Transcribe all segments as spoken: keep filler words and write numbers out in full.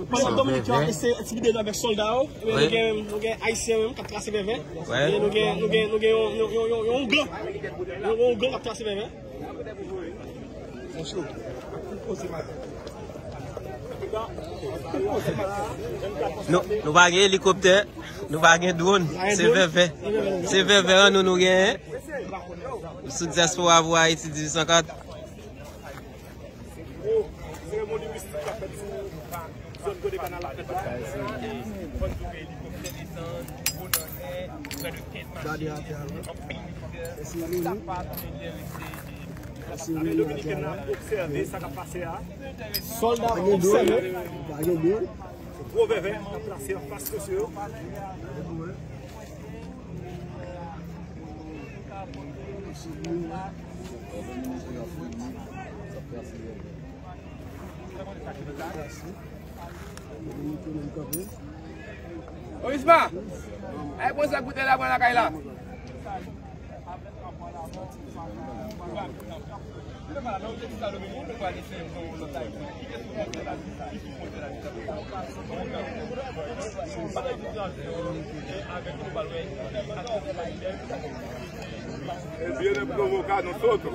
Pandan Dominik yo ap eseye entimide nou avèk sòlda yo, ebyen, nou gen, nou gen Ayisyen menm k ap trase vèvè. E nou gen, nou gen, nou gen yon, yon, yon, yon, yon ounglan. Yon ounglan k ap trase vèvè. Nou, nou pa gen elikoptè, nou pa gen dwòn, se vèvè. Se vèvè an nou, nou genyen. Sou dyaspora pou Ayiti dizuit san kat. Gwo seremoni mistik k ap fèt sou zòn kote kanal la fèt la. Fò n di w ke elikoptè desann, dwòn anlè, prè de kenz machin, anpil militè, sa pa tounen dèyè rete. Lame dominikèn nan ap obsève sa k ap pase a. Sòlda obsève. Gwo vèvè k ap plase anfas mesye yo. Orisma, ay pran sa goute la, pran lakay la. Él viene a provocar a nosotros.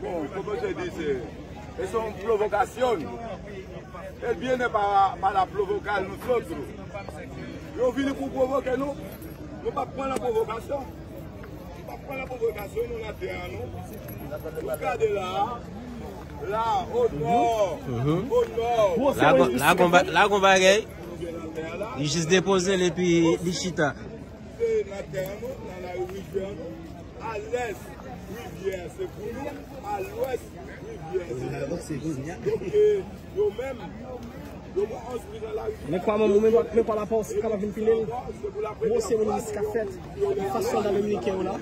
Bon, como se dice, es una provocación. Él viene para, para provocar nosotros. Yo vini pou pwovoke nou. Nou p ap pran nan pwovokasyon. Nou p ap pran nan pwovokasyon, nou nan tè a nou. Nou gade la, la, o nò, o nò. La gon, la gon ba-, la gon bagay. Li jis depoze l epi li chita. Se nan tè a nou, nan lari rivyè a nou. A lès, rivyè se pou nou. A lwès, rivyè se pou nou. Donk, eh, yo menm, yo pran onz pri nan lari. Men kwa manman, men, men kwa lapòs, kapab vin pile l. Gwo seremoni mistik k ap fèt. Li fas sòlda dominiken yo la.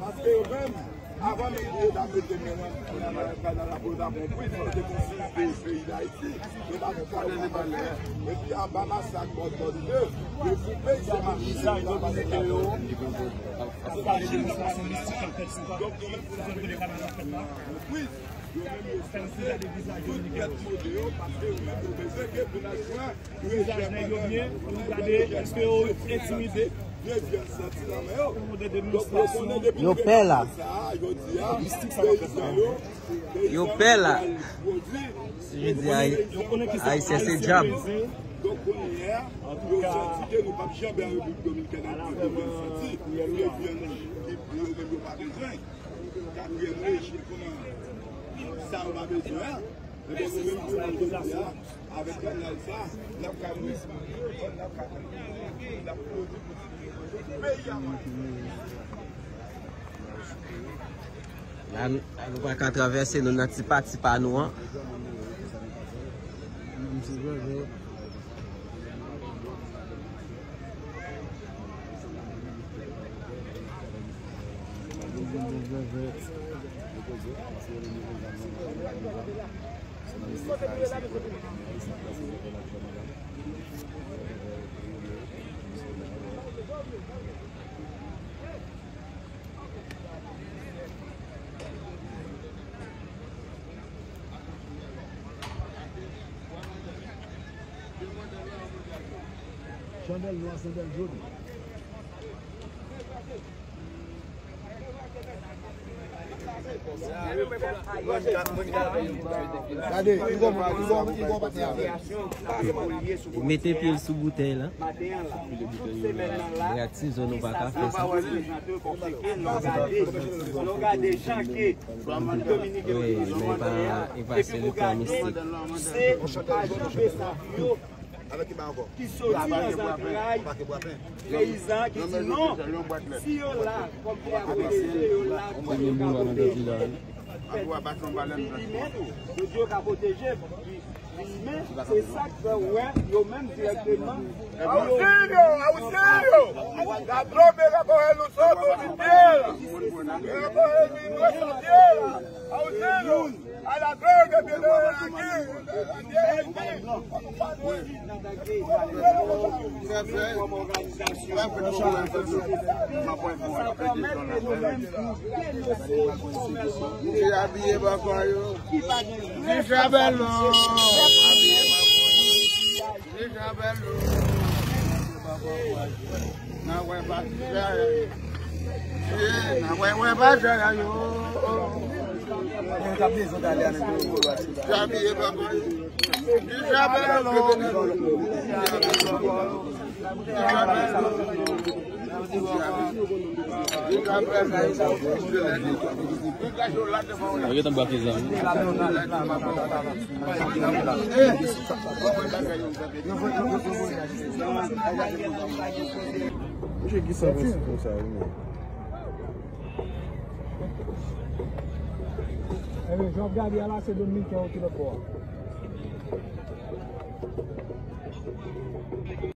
Paske yo menm, avan menm pou yo ta mete men nan, nan, nan, nan, nan, pou yo ta pran pri, fò yo te konsilte peyi Dayiti. Yo ta tou pale de malè. Epi anba masak Bòdbòdide, yo koupe se machin yo ta pase. Donk, yo menm pou yo ta mete men nan pri. Yo menm yo sanse tout kèt mode yo, paske yo menm yo bezwen ke pou nan jwenn. Vizaj nèg yo byen, pou nou gade èske yo entimide. Yo pè la. Yo pè la. Si je di Ay-, Ayisyen se dyab. Katriyèm rejyon, koman sa yo pa bezwen an? Ebyen, nou menm tou, nou jodi a, avèk kanal sa, n ap ka mouye, n ap ka mouye, n ap pwodui pou ti peyi a mache. La, nou pa ka travèse, nou nan ti pati pa nou an. Chandèl nwa, chandèl jòn. Gade, li gon, li gon, li gon pati avè. Li mete pye l sou boutèy la. Brat tizon nou pa ka fè sa. Wi, men pa, e pa se le plan mistik. Ki soti nan zantray peyizan ki di non, si yo la kòm pou yo pwoteje, yo la pou yo ka pwoteje. Fè di, di imen tou, yo di yo ka pwoteje, di imen, se sa k fè w wè yo menm dirèkteman. Auxilio, auxilio, ladrón viene a coger nosotros, mi tierra, viene a coger mi, nuestra tierra, auxilio. À la gloire de Dieu, à qui Misye abiye baka yo. Misye bèl non. Misye bèl non. N a wè pa chè. N a wè wè pa chè yo. Mwen ta bezwen ale ann pou yo. Misye abiye baka yo. Misye bèl non. Yo gentan bwake zam wi. Mesye ki san prensip konsa wi men. Ebyen, jan w ap gade a la, se Dominiken yo ki lòt bò a.